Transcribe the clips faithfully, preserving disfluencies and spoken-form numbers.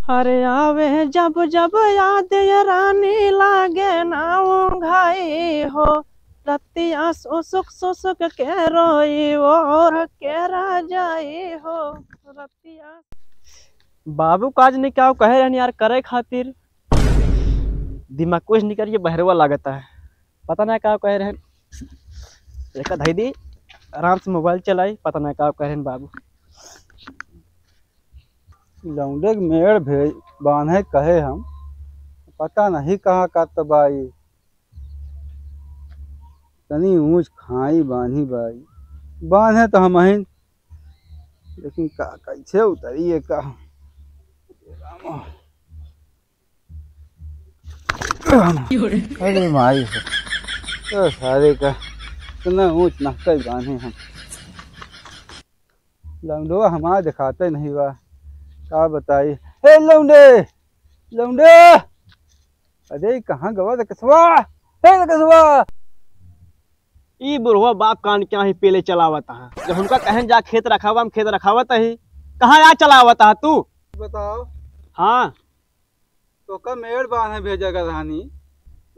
अरे आवे जब जब याद ये रानी लागे ना ओंघाई हो, रतिया सुसुक सुसुक के रोई ओढ़ के राजाई हो, रतिया। बाबू काज ने क्या कहे रहन यार करे खातिर, दिमाग कुछ निकल के बहरवा लागता है, पता ना का कहे रहन। एक धई दी, आराम से मोबाइल चलाई, पता ना का कहे रहन बाबू। लौंडे के मेड़ भेज बान्हे कहे हम, पता नहीं कहाँ का तबाई। तनी ऊँच खाई बान्ही बाई, बान्हे तो हम अहिन, लेकिन का कैसे उतरी ये का। अरे माई हो, तो सारे का इतना ऊँच नक्कल बान्हे हम। लौंडवा हमार देखाते नहीं बा, का बताई। ए लौंडे, लौंडे, अरे कहाँ गवा रकेसवा? ए रकेसवा! ई बुढ़वा बाप कान क्या ही पेले चलावत है। जब हमका कहन जा खेत रखावा, हम खेत रखावत ही। कहाँ आ चलावत है तू? बताओ। हाँ। तोका मेड़ बान्हे भेजा का रहनी,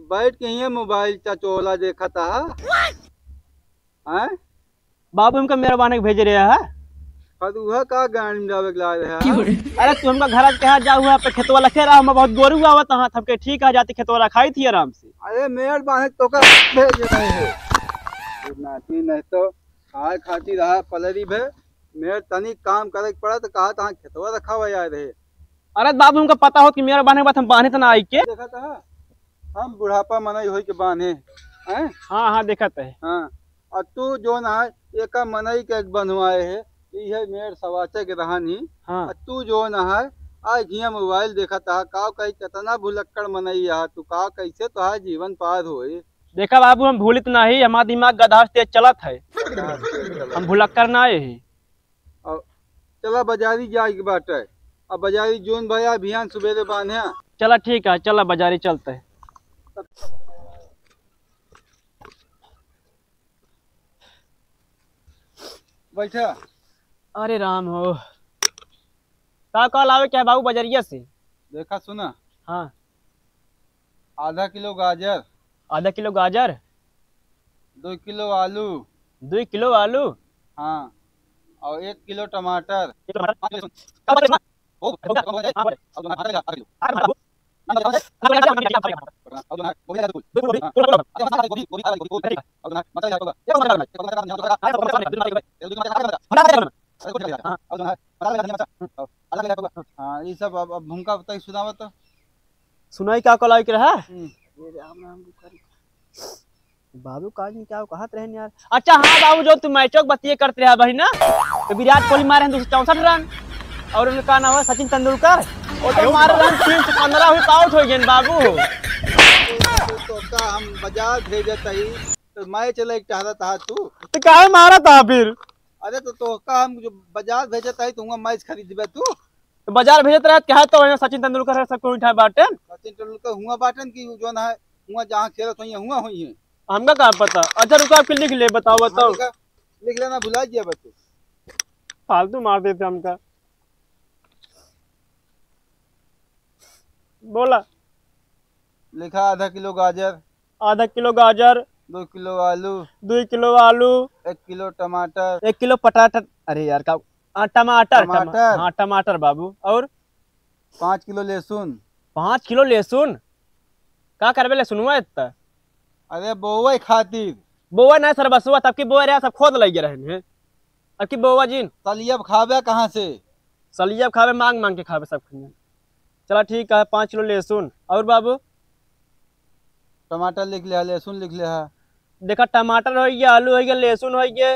बैठ के हियाँ मोबाइल चचोला देखत हा। हैं? बाबू हमका मेड़ बान्हे के भेजे रहे है। और उहा का गाड़ी में जावे के ला रहे है? अरे तू हमका घर आज कहा जा हुआ पे खेतवा लखे रहा, हम बहुत गोरू आवत हा, थपके ठीक आ जाती खेतवा रखाई थी आराम से। अरे मेड़ बान्हे तोका भेजे रहे है। नाती नहीं तो खाए खातिर रहा पलरी भे, मेड़ तनी काम करे के पड़ा तो कहा तहाँ खेतवा रखावा यार रहे। अरे बाबू हमका पता होत कि मेड़ बान्हे के बाद हम बान्हे त ना आई के। देखत हा, हम बुढ़ापा मनई होई के बान्हे, हैं? हाँ, हाँ, देखत है। हाँ, और तू जौन है, एका मनई के बन्हवाए है, इहे मेड़ सवाचे के रहन ही। हाँ। और तू जौन है, आज हियाँ मोबाइल देखत हा, का कही कितना भुलक्कड़ मनई है तू, का कैसे तोहार जीवन पार होई? देखा बाबू, हम भूलित नहीं, हमार दिमाग गधा से तेज चलत है, हम भुलक्कड़ ना यही। और चला बाजारी जाए के बाटे। अब बाजारी जोन भया अभियान सुबेरे बान्हे। चला ठीक है, चला बाजारी चलते हैं। बैठा। अरे राम हो, का का लावे के है बाबू बजरिया से? देखा सुना। हाँ। आधा किलो गाजर। आधा किलो गाजर। दुई किलो आलू। दुई किलो आलू। हाँ, और एक किलो टमाटर। एक किलो टमाटर। हाँ, बोले सुन। का बोले सुन? हो, हो, हो, हो, हाँ, बोले। अब जो है, आधा किलो। हाँ, बोले। हाँ, ये सब अब, अब हमका बताई, सुनावा तो। सुनाई का कलाई के रहा? हम्म। बाबू का जी क्या कहत रहन यार? अच्छा हाँ बाबू, जो तू मैचो के बतिये करत रहा बहिना, तो विराट कोहली मारे हैं दो सौ चौसठ रन, और उनका नाम है सचिन तेंदुलकर, वो तो मारे रन तीन सौ पन्द्रह हुई, आउट हो गए बाबू। तो का हम बाजार भेजत हई, तो मैच चले एक टहरत हा तू? तो काहे मारत हा फिर? अरे तो, तो का हम जो बाजार भेजत हई, तो हुआ मैच खरीदबे तू? तो बाजार भेजत रहत, कहा तो वहीं सचिन तेंदुलकर है, सब कोई उठा बाटन। सचिन तेंदुलकर हुआ बाटन कि जो ना है, हुआ जहाँ खेलत होइए, हुआ होइए। हमका का पता? अच्छा रुको, आपके लिख ले, बताओ, हाँ, बताओ। लिखा, लिख लेना, भुला गया बच्चों। फालतू मार देते हमका। बोला। लिखा आधा किलो गाजर। आधा किलो गाजर। दो किलो आलू। दो किलो आलू। एक किलो टमाटर। एक किलो पटाटर, अरे यार, का, आ, टमाटर, टमा-, टमाटर। हाँ, टमाटर बाबू। और? पाँच किलो लहसुन। पाँच किलो लहसुन? का करबे लहसुनवा इतना? अरे, बोवे खातिर। बोवे ना सर, बसुआ तब की बोवे रहे, सब खोद लग गए रहन हैं। अब की बोवा जिन। सलियब खाबे कहाँ से? सलियब खाबे, मांग मांग के खाबे सब खनिया। चला ठीक है, पाँच किलो लहसुन। और बाबू? टमाटर लिख लिया, लहसुन लिख लिया। देखा, टमाटर हो गया, आलू हो गया, लहसुन हो गया,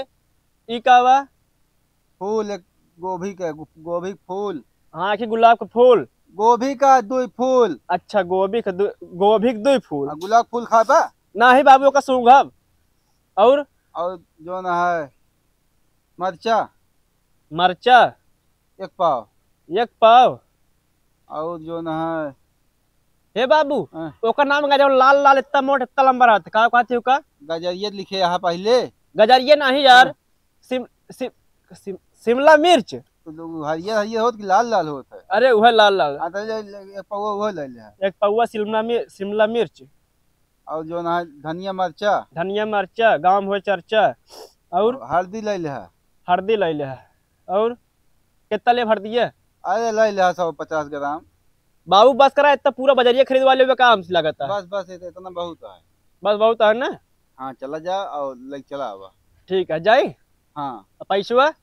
ई का बा? फूल, एक गोभी के, गो-, गोभी के फूल। हाँ, कि गुलाब के फूल। गोभी का दुई फूल। अच्छा, गोभी के दु-, गोभी के दुई फूल। आ, गुलाब फूल खाबा? नाही बाबू, ओका सूंघब। और? और जो ना है, मरचा। मरचा? एक पाव। एक पाव? और जो ना है। हे बाबू, हाँ। ओकर नाम का जो लाल लाल इतना मोट, इतना लंबा रहत, का कहते ओका? गजरिये लिखे यहाँ पहले। गजरिये नाही यार। हाँ। सिम-, सिम-, सिम-, शिमला मिर्च। तो हरियर हरियर होत कि लाल लाल होत है? अरे, उहे लाल लाल। हाँ, तो ले, ले, एक पौवा उहे ले ले है। एक पौवा शिमला मिर-, शिमला मिर्च। और जो ना है धनिया मरचा। धनिया मरचा, गाँव में होए चर्चा। और? और हल्दी ले ले है। हल्दी ले ले है। और कितना लेब हल्दी है? अरे, ले ले है सौ पचास ग्राम। बाबू, बस करा, इतना पूरा बजरिया खरीदवा लेबे का हमसे लागत है? बस, बस, इत-, इतना बहुत है। बस बहुत है ना? हाँ, चला जा और ले चला आवा। ठीक है, जाई? हाँ। आ पैसवा?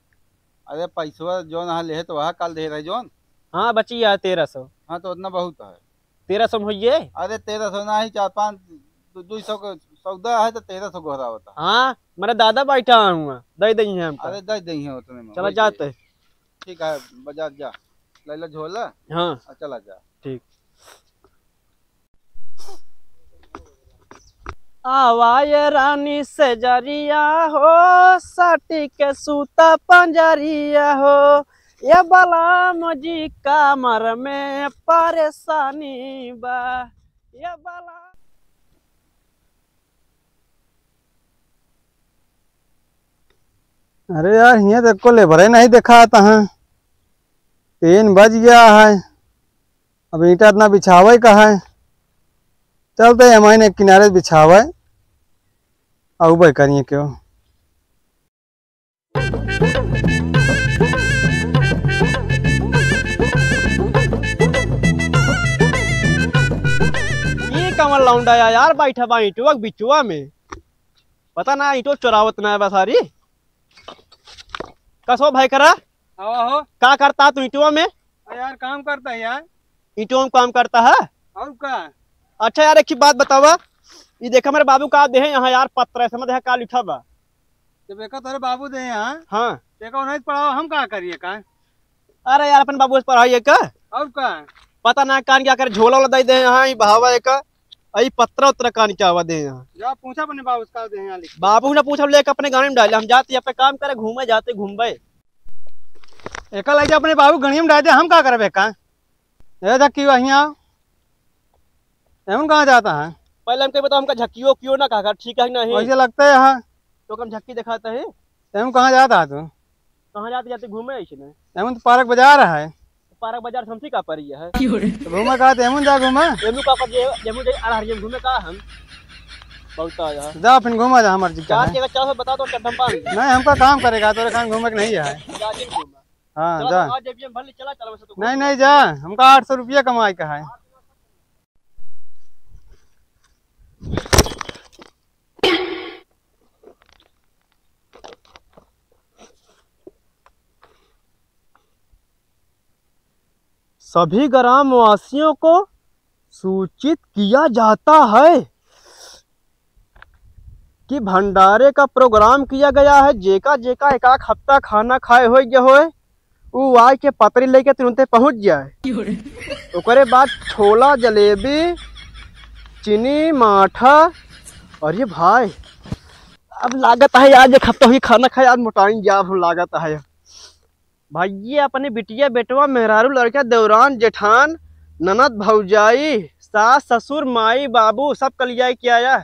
अरे, पैसवा जौन यहाँ लेहे तो वहाँ काल दे रहे जौन। हाँ, बची है तेरह सौ। हाँ, तो उतना बहुत है। तेरह सौ में होइए? अरे, तेरह सौ ना ही, चार पाँच, दो, दो सौ के सौदा है तो तेरह सौ गोहरा होता है। हाँ, मेरा दादा बैठा हुआ, दे देंगे हमका। अरे, दे देंगे उतने में, चला वही जाते। ठीक है, बाजार जा, लैला झोला। हाँ। और चला जा। ठीक। आवा ये रानी से जरिया हो, साटी के सूता पंजरिया हो, ये बलराम जी कमर में परेशानी बा, ये बलराम। अरे यार, हियाँ तो एको लेबरे नहीं देखात है। तीन बज गया है, अब ईंटा इतना बिछावे का है। चलते हैं, हमारे एक किनारे बिछावे, आउबे करिए क्यों। ये कमल लौंडा या यार, बैठा बा ईंटवा के बिचवा में। पता ना, ईंटो चोरावत ना है बसारी। कसो भाई करा? आवा हो। का करता तू ईंटवा में? अरे यार, काम करता है यार। ईंटवा में काम करता है? और का? अच्छा यार, एक ही बात बतावा, ये देखा मेरे बाबू का देहे यहाँ यार, पत्र है, समझ है का लिखा बा? जब एका तोरे बाबू देहे यहाँ, हाँ। तो एका उन्हें पढ़ावा, हम का करिए का? अरे यार, अपन बाबू से पढ़ाई है का? और का? पता ना कान क्या करे, झोला वाला दे दे यहाँ, ई बहावा है का? आई पत्रा उत्तरा कान क्या हुआ दे यहाँ? जा पूछा अपने बाबू से का दे यहाँ लिख। बाबू ने पूछब लेके अपने गाड़ी में डाले, हम जाते यहाँ पे काम करे, घूमे जाते, घूमबे। एका लग जा अपने बाबू गणिया में डाल दे, हम का करबे का? ए झक्की, वहीं आओ। एमन कहाँ जाता है? पहले हमके बताओ, हमका झक्कियो कियो ना कहा, ठीक है कि नहीं? वैसे लगता है यहाँ। तो हम झक्की दिखाते हैं। एमन कहाँ जाता है तू? कहाँ जाते, जाते घूमे ऐसे नहीं? एमन तो पार्क बाजार है। पार्क बाजार से हमसे का परी है? तो घूमे कहा तो एमन जा घूमे। एमू का पर जे, एमू जे अरहर जे घूमे का हम? बहुत आ जा। जा फिर घूमा जा हमार जी चार का। जगह चार सौ बता दो, चड्ढम पान। नहीं, हमका काम करेगा, तोरे खान घूमे के नहीं है। जा दिन घूमा। हाँ, चला जा। तो आज जब ये भले चला, चला वैसे तो नहीं, घूम नहीं, जा, हमका आठ सौ रुपया कमाई का है। सभी ग्रामवासियों को सूचित किया जाता है कि भंडारे का प्रोग्राम किया गया है। जेका जेका एक आध हफ्ता खाना खाए होए जे होए, उ आए के पतरी लेके तुरंते पहुँच जाए। ओकरे बाद छोला, जलेबी, चीनी, माठा। अरे भाई, अब लागत है आज एक हफ्ता हुई खाना खाए, आज मोटाइन जाब हम लागत है। भैया अपने बिटिया, बेटवा, मेहरारू, लड़का, देवरान, जेठान, ननद, भौजाई, सास, ससुर, माई, बाबू, सब कलियाई के आया।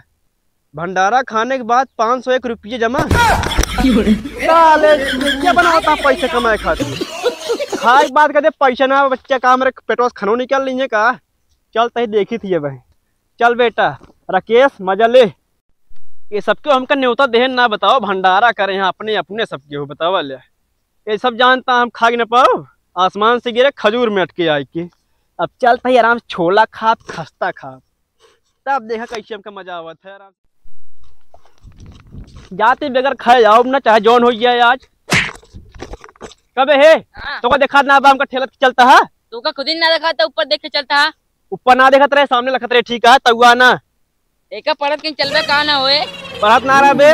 भंडारा खाने के बाद पाँच सौ एक रुपये जमा। साले, क्या बनावता पैसा कमाए खातिर? खाए के बाद कहते पैसा ना, बच्चा का हमरे पेटवा से खानो निकाल लीजिए का? चल तही देखी थी ये बहन। चल बेटा, राकेश, मजा ले। ये सबके हमका न्योता देहे ना बताओ, भंडारा करे यहाँ अपने, अपने सबके हो बतावा ले। ये सब जानता हम खा के न पाओ, आसमान से गिरे खजूर में अटके आए के। अब चलता ही आराम से छोला खाब, खस्ता खाब, तब देखा कैसे हमका मजा आवत है आराम। जाते बगैर खाए जाओ ना, चाहे जौन हो जाए आज। कबे हे? हाँ। तोका देखा ना बा हमका ठेला चलता है? तोका खुद ही ना देखा था, ऊपर देख के चलता है। ऊपर ना देखत रहे, सामने लखत रहे, ठीक है, तउआ ना। एका पढ़त कहीं चलबे का ना होए? पढ़त ना रहबे,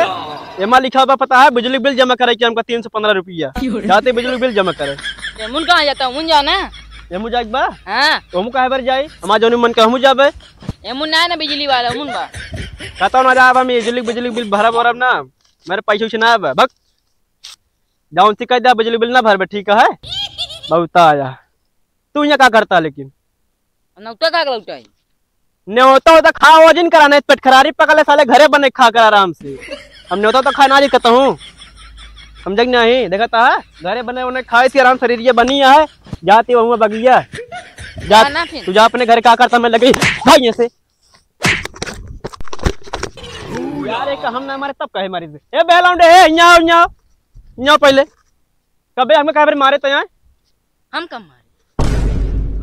एमा लिखा बा पता है, बिजली बिल जमा करे के हमका तीन सौ पन्द्रह रुपया। क्यों रे? जाते बिजली बिल जमा करे। एमुन कहाँ जाता? उमुन जाओ ना। एमू जाए के बा? हाँ। तो हमू काहे बर जाई? हमार जौन मन के हमू जाबे। एमुन ना है ना बिजली वाला, उमुन बा। कहता ना जाब हम बिजली, बिजली बिल भरब ओरब ना, मेरे पैसे वैसे ना आबे, भग। जौन सी कह दे बिजली बिल ना भरबे, ठीक है? बहुत आया। तू यहाँ का करता लेकिन? नौता का लौटाई? न्योता होता खा वजन करा, नहीं पेट खरारी पकड़ ले साले, घरे बने खा कर आराम से। हम न्योता तो खा ना जी कहता हूँ। समझे कि नहीं? देखा था, घरे बने उन्हें खाए थी, आराम शरीर ये बनी है, जाती वहाँ बगिया। जा, हाँ ना फिर। तू जा अपने घर, का करता मैं लगी भाई ऐसे। यार, एक हम ना मारे तब कहे मारी से। ए, बेहलौंडे, ए, यहाँ आओ, यहाँ आओ। यहाँ आओ पहले। कबे हमें काहे मारे तो यहाँ? हम कब मारे?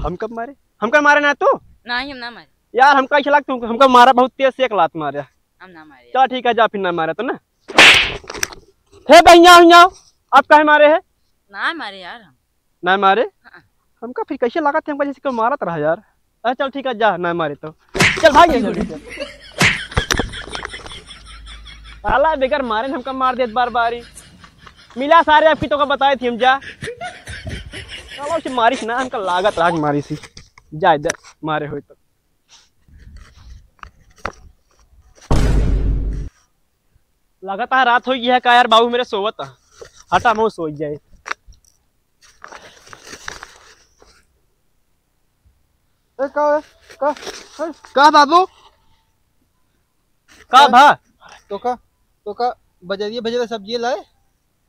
हम कब मारे? हम कब मारे ना तू? नहीं, हम ना मारे। यार, हमका ऐसा लगता, हमका मारा बहुत तेज से एक लात मारे। हम ना मारे। चल ठीक है, जा फिर ना मारे तो ना। हे भैया, यहाँ आओ। आप काहे मारे है? ना मारे यार हम। ना मारे? हाँ। हमका फिर कैसे लागत है, हमका जैसे कोई मारत रहा यार। अरे चल ठीक है, जा, ना मारे तो। चल भाग यहाँ से। साला बेगर मारे न हमका मार देत बार बारी। मिला सारे, आपकी तो का बताए थी हम, जा। साला उसे मारिस ना, हमका लागत रहा कि मारिस ही। जा इधर, मारे होई तो। लगातार रात हो गया है का यार, बाबू मेरे सोवत है। हटा, मैं सो जाए। ए, का है? का? ए? का बाबू? का का? भा? तो का? तो का बजरिया भेजे रहे सब्जी लाए?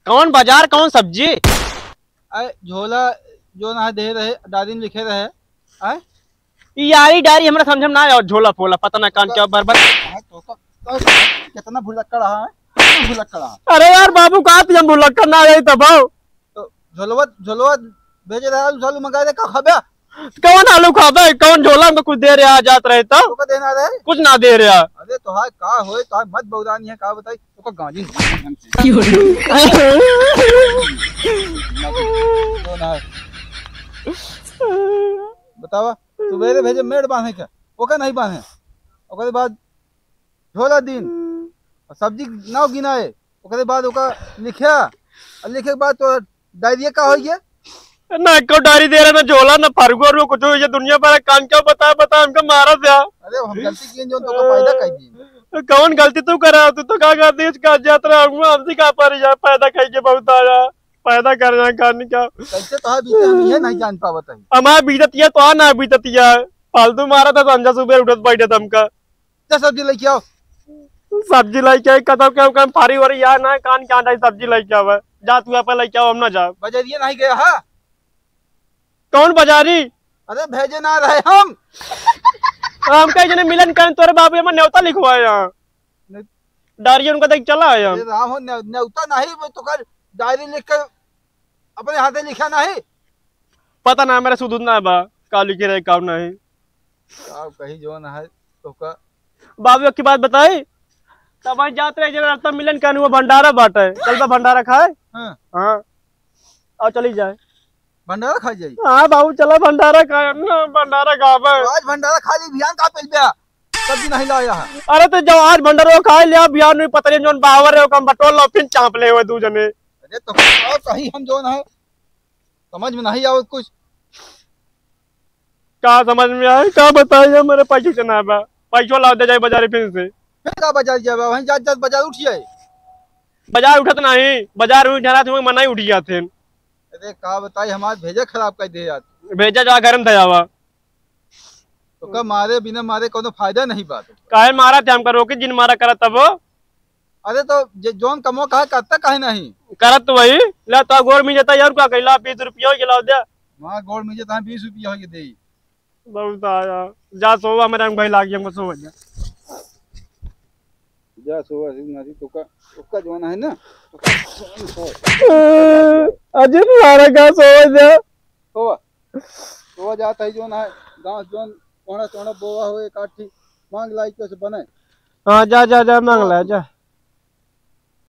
कौन बाजार, कौन सब्जी? अरे झोला जो ना दे रहे, डायरी में लिखे रहे। आए? ई यारी डायरी हमरा समझ में ना आवे, झोला फोला, पता ना कान तो क्या बरबर। हाँ, तो का, तो कितना भुलक्कड़ है, कितना भुलक्कड़ है। अरे यार बाबू, का तुम भुलक्कड़ ना रही तब आओ। तो झोलवा, झोलवा भेजे रहे, आलू सालू मंगा दे, का खाबे? कौन आलू खाबे? कौन झोला में कुछ दे रहा, जात रहे तो? तो का देना रहे? कुछ ना दे रहा। अरे तो हाय का होए, तो हाय मत बौरानी है, का बताई? तो का गांजी तो ना है। बतावा, सुबेरे भेजे मेड़ बांधे के, ओके नहीं बांधे। ओकरे बाद झोला दिन, और सब्जी नाव गिनाए, ओकरे बाद ओका लिख्या, और लिखे के बाद तो डायरिया का होइए? ना एको डायरी दे रहा, ना झोला, ना फरुआ रुआ, कुछ हो, ये दुनिया भर कान क्या बता, बता, हमका मारा था। अरे, हम गलती किए, जो तो का फायदा कर दी। कौन गलती तू करा? तू तो का कर दी, का जात रहा हूँ, हमसे का पर यार, पैदा खाई के बहुत आया, पैदा कर रहा कान क्या। कैसे तो है बीते, हम ये नहीं जान पावत है। हमारा बीततिया तो आ ना बीततिया, फालतू मारा था, संझा सुबह उठत बैठत हमका। जा सब्जी लेके आओ। सब्जी लेके आई, कतौ के ओकरे फारी वारी या ना, कान क्या डाई सब्जी लेके आवे। जा तू अपन लेके आओ, हम ना जाब। बजरिया नहीं गया है? कौन बजारी? अरे भेजे ना रहे हम। हम कहीं जने मिलन करें, तोरे बाबू हमें न्योता लिखवाए यहाँ। नहीं। डायरी उनका देख चला है हम। अरे राम हो, ने-, न्योता नहीं, वो तो कर डायरी लिख कर अपने हाथे लिखा नहीं। पता ना, मेरा सुध ना बा, का लिखे रहे, का नहीं। का कही जौन है, तो का? बाबू, एक की बात बताई, तब हम जात रहे, जब रस्ता मिलन का हुआ भंडारा बाटे, चल बा भंडारा खाए। हाँ। हाँ, और चली जाए। भंडारा खा जाई? हाँ बाबू, चला भंडारा खाए, हम ना भंडारा खाबे। आज भंडारा खा ली, बिहान का पेल बे? सब्जी नहीं लाया है। अरे तो जब आज भंडारा खाए लिया, बिहान में पतली जौन बावर है, ओकम बटोल लो, फिर चाप ले हुए दू जने। अरे तो का कही हम जौन है, समझ में नहीं आवत कुछ। का समझ में आए, का बताई, हमारे पैसे से ना बा। पैसो लाव दे जाए बाजारे फिर से। फिर का बाजार जाबा? वहीं जात जात बाजार उठ जाए। बाजार उठत नहीं, बाजार उठ जाना, तुम्हें मना ही उठ जाते हैं। अरे का बताई, हमार भेजा खराब कर दे यार। भेजा जा गरम था जावा। तो का मारे बिना मारे कोनो फायदा नहीं बात। काहे मारा थे हमका रोके, जिन मारा करत तब? अरे तो जे जौन कमो कहा करता काहे नहीं? करत तो वही। ला तो गोड़ में जता यार, का कैला, बीस रुपया हो गेला दे। वहाँ गोड़ में जता बीस रुपया हो दे। बहुत आया। जा सोवा, मेरे हम भाई लाग हमको सोवा जा। जा सोवा, सिंह नासी तो का, उसका जमाना है ना। अजय मारा का सोवा जा। सोवा। सोवा जाता है जौन है, गाँव जौन कोना कोना बोवा हो एक आठी मांग लाई के से बने। हाँ, जा, जा, जा, मांग ला, जा।